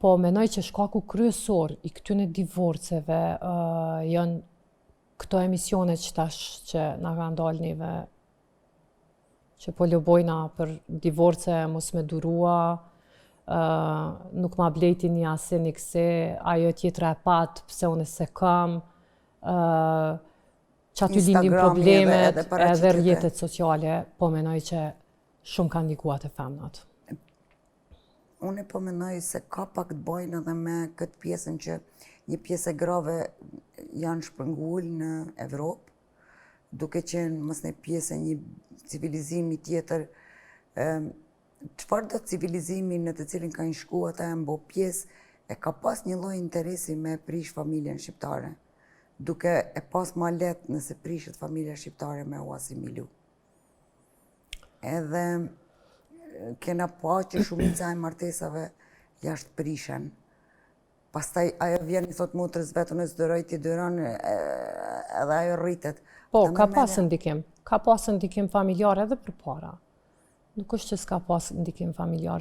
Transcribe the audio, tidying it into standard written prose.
Po menoj që shkaku kryesor i këtyne divorceve janë këto emisione që tash që na kanë dalë neve, që po lobojna për divorce, mos me durua, nuk ma blejti një asin një kësi, ajo tjetra e pat, pse unë se kam, që aty lindin Instagrami problemet, edhe paraqitjet edhe rrjetet sociale, po menoj që shumë kanë ndikuar te femnat. Unë po mendoj se ka pak të bojnë edhe me këtë pjesën që një pjesë e grave janë shpërngul në Evropë, duke qenë mos në pjesë e një civilizimi tjetër, çfarë do civilizimi në të cilin kanë shku ata janë bo pjesë, e ka pas një lloj interesi me prish familjen shqiptare, duke e pas ma lehtë nëse prishet familja shqiptare me u asimilu. Edhe kena pa që shumica e martesave jashtë prishen. Pastaj ajo vjen i thot motrës vetën e s'duroj, ti duron, edhe ajo rritet. Po, Ata ka me pas mene- ndikim. Ka pas ndikim familjar edhe përpara. Nuk është që s'ka pas ndikim familjar.